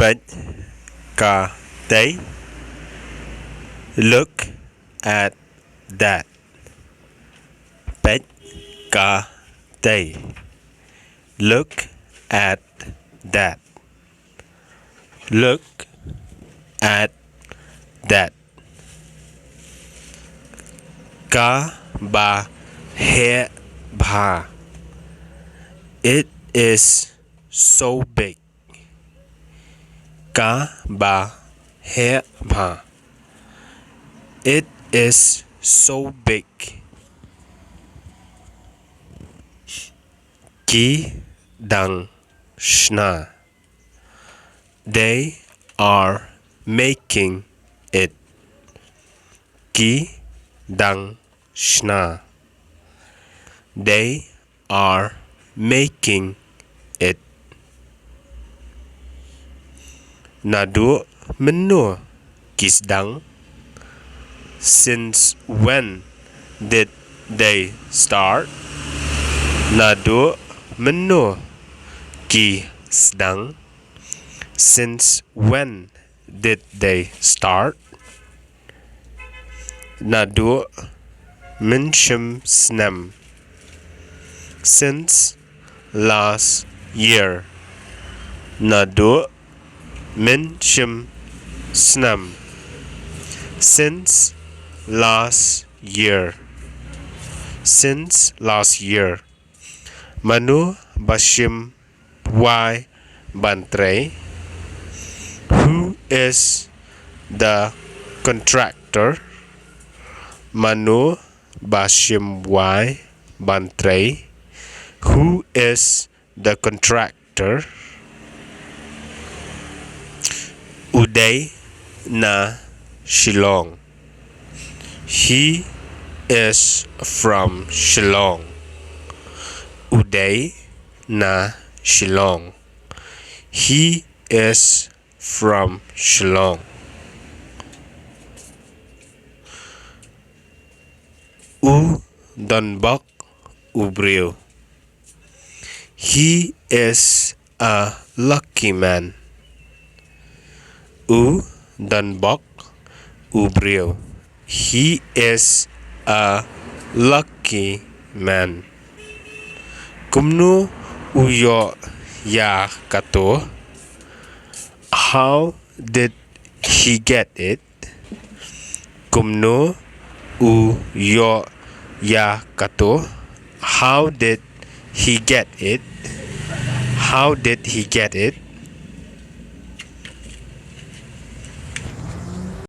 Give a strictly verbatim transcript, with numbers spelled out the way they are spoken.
Peit ka tei. Look at that. Peit ka tei. Look at that. Look at that. Kaba heh bha. It is so big. Kaba heh bha. It is so big. Ki dang shna. They are making it. Ki dang shna. They are making it. Naduh mynno ki sdang? Since when did they start? Naduh mynno ki sdang? Since when did they start? Naduh mynshym snem. Since last year. Naduh mynshym snem. Since last year. Since last year. Mano ba shim wai ban trei? Who is the contractor? Mano ba shim wai ban trei? Who is the contractor? U dei na Shillong. He is from Shillong. U dei na Shillong. He is from Shillong. U don bok u briew. He is a lucky man. U don bok u briew. He is a lucky man. Kumno u ïoh ïa kato? How did he get it? Kumno u ïoh ïa kato? How did he get it? How did he get it?